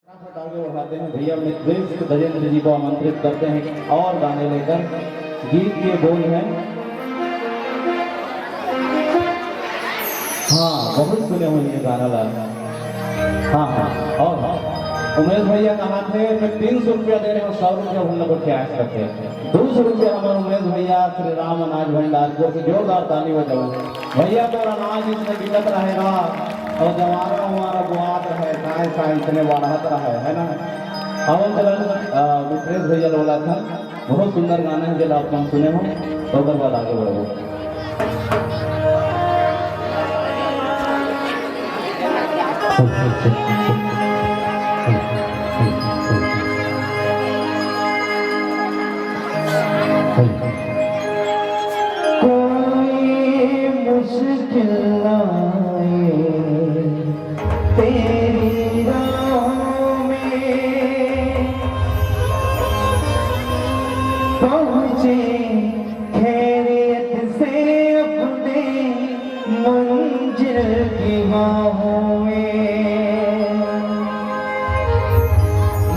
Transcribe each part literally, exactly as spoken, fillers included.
फटाफट आगे बढ़ाते हैं भैया, मित्रेश गजेंद्र जी को आमंत्रित करते हैं और गाने लेकर। गीत के बोल हैं, हाँ, बहुत सुने होंगे गाना ला। हाँ, हाँ, और हाँ। उमेश भैया कहा थे, "मैं तीन सौ रुपया दे रहे हूँ, सौ रुपया हम लोग को क्या करते हैं?" दो सौ रुपया हमारे उमेश भैया, श्री राम अनाज भंडार को से जोरदार ताली बजाओ। भैया, तोर अनाज इसने बिकत रहे ना, और जवारा हमारा बुआत रहे, साए साए इसने बढ़त रहे, है ना? अब हम चलन, अ, मित्रेश भैया बोला था, बहुत सुंदर गाना है, जब आप हम सुने हो, तो ओकर बाद आगे बढ़ो। कोई मुश्किल ना आए तेरी राहों में, पहुँचे खैरियत से अपने मंजिल की राहों में।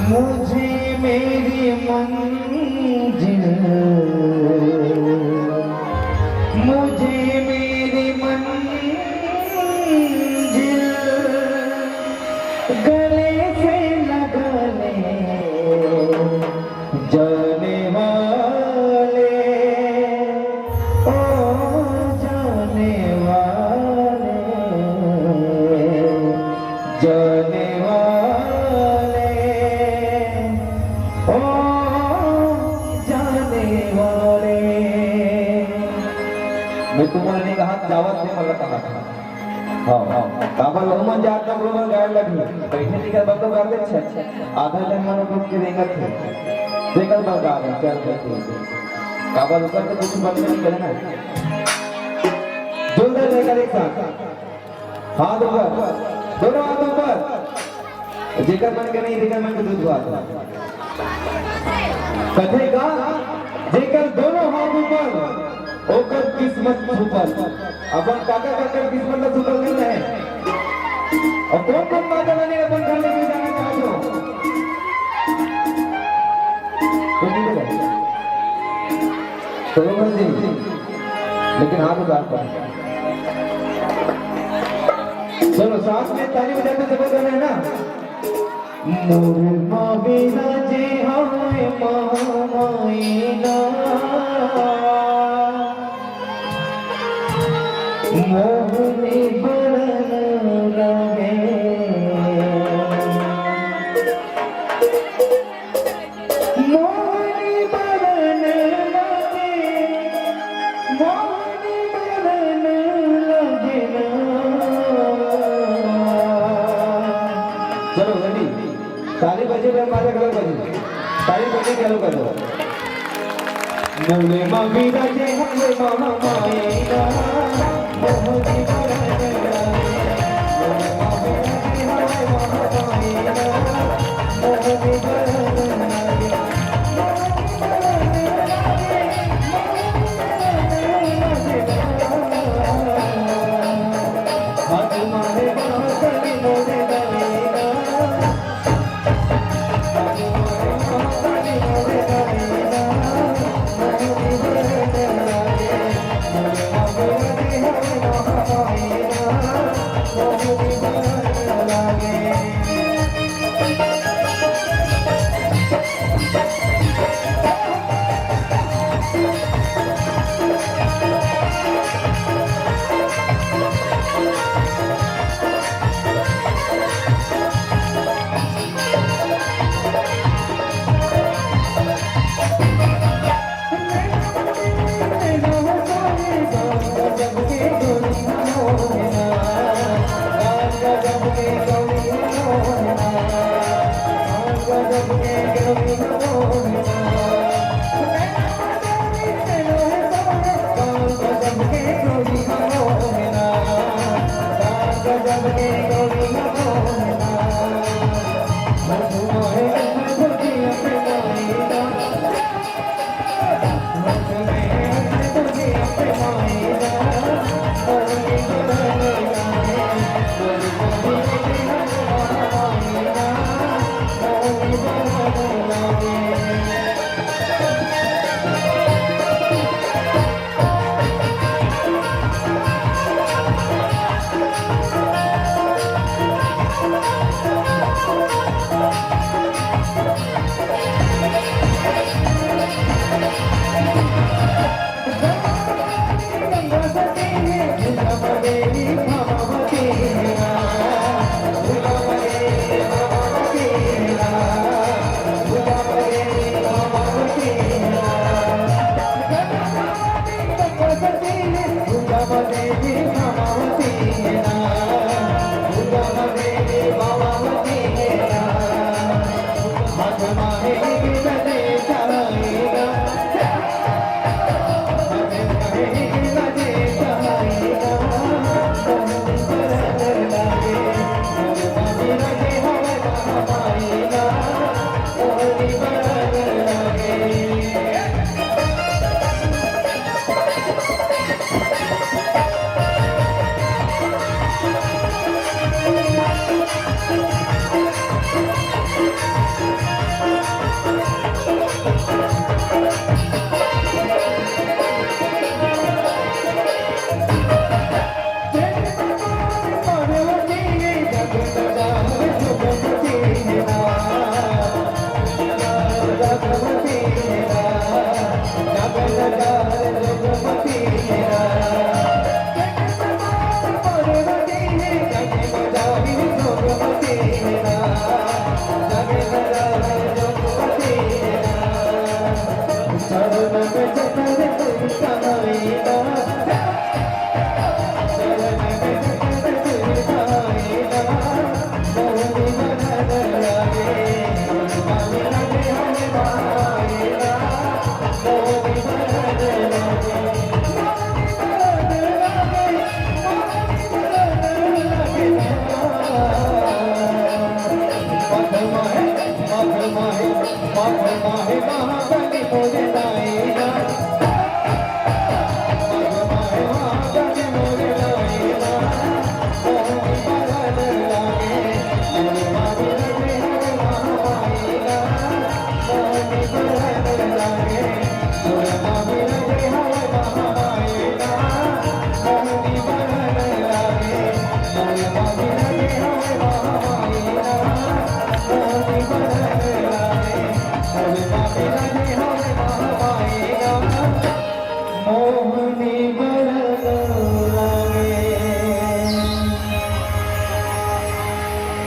मुझे मेरी मंजिल, मुझे मेरी मंजिल गले से लगा ले। जाने वाले, ओ जाने वाले, जाने वाले, ओ जाने वाले। मैं तुम्हारे नहीं कहा, जावत से मगर कहा था। हाँ, हाँ। काबर लहू मन जात ना, बड़ो मन गाय लगी। बैठे नहीं कर, बंदो गाय दे छे। आधा जन मन उठ के रेंगत थे। देखल बा गाय, चल देखते हैं। काबर ऊपर तो कुछ बंद नहीं करे ना। जोरदार लेकर एक साथ। हाथ ऊपर, दोनों हाथ ऊपर। जेकर मन के नहीं, तेकर मन के दूध बात। कथे का, जेकर दोनों हाथ ऊपर, ओकर किस्मत छुपल। अपन काका काकर किस्मत ला छुपल नहीं है। और कौन कौन माता रानी अपन घर लेके जाना चाहते हो? तो नहीं बोले। तो बोल दे। लेकिन हाथ उतार पर। चलो, साथ में ताली बजाते जबर करना है ना। मोर मावेरा जे हाय मामाइना, मोहनी बरन रहे। मोहनी बरन लागे, मोहनी बरन लागे ना। चलो, ready। ताली बजे, मैं मारे करो बजे। ताली बजे, चालू कर दो। मोले मामी राजे हले मामा माएगा, मोहनी बरन लागे।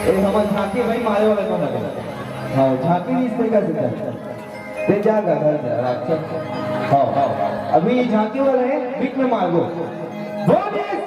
ए, हमर झांकी भाई मारे वाला कौन है? हाँ, झांकी नहीं, इस तरीका से कर। ते जा घर जा, राक्षस। हाँ, हाँ। अभी ये झांकी वाला है, बीच में मार दो। बोलिए